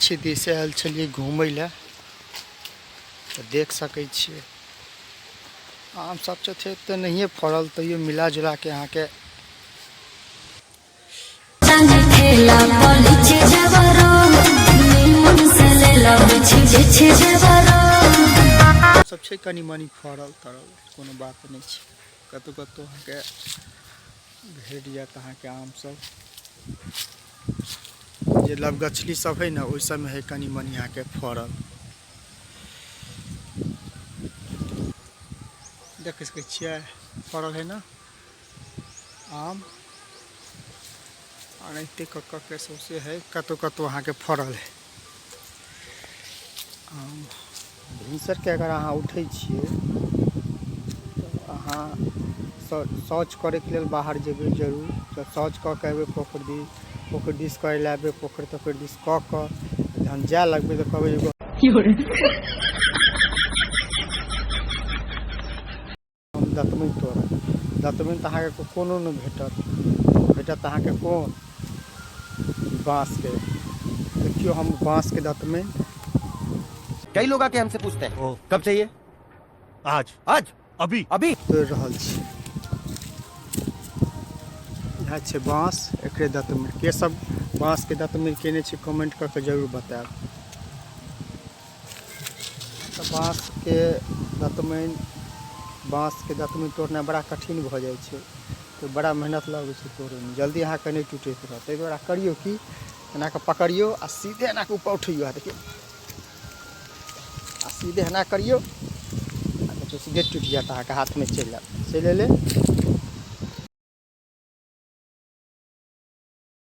गाछी दिस आयल छलियै घूमय लए तऽ देख सकै छियै आम सब तऽ छै तऽ नहिए फड़ल तैयो मिला जुलाके अहाँके सब छै कनि मनि फड़ल तरल कोनो बात नहि छै कतहु कतहु अहाँके भेट जायत अहाँके आम सब जे लवगछली सब है ने ओहि सबमे है कनि मनि अहाँके फड़ल देख सकै छियै फड़ल है ने आम एनाहिते कऽ कऽ के सौँसे हइ कतहु कतहु अहाँके फड़ल हइ आम। भिनसरके अगर अहाँ उठै छियै तऽ अहाँ शौच करैके लेल बाहर जेबै जरूर तऽ शौच कऽ के अयबै पोखरि दिस, पोखरि दिस करै लए अयबै, पोखरि तोखरि दिस कऽ कऽ जहन जाय लगबै तऽ कहबै एगो हम दतमनि तोड़ब। दतमनि तऽ अहाँके कोनो नहि भेटत, भेटत अहाँके कोन बाँसके। देखियौ हम बाँसके दतमनि। कई लोग आके हमसे पूछते हैं ओ। कब चाहिए आज आज अभी अभी तोड़ि रहल छी। इएह छै बाँस, एकरे दतमनि। के सब बाँसके दतमनि केने छी कमेंट कऽ के जरूर बतायब। तऽ बाँसके दतमनि बाँसके दतमनि तोड़नाइ बड़ा कठिन भऽ जाइ छै तऽ बड़ा मेहनत लगै छै तोड़ैमे जल्दी अहाँके नहि टूटैत रहत ताहि दुआरे करियौ की एना कऽ पकड़ियौ आ सीधे एना कऽ ऊपर उठैयौ आ देखियौ आ सीधे एना करियौ आ देखियौ सीधे टूटि जायत अहाँके हाथमे चलि आयत चलि अयलै।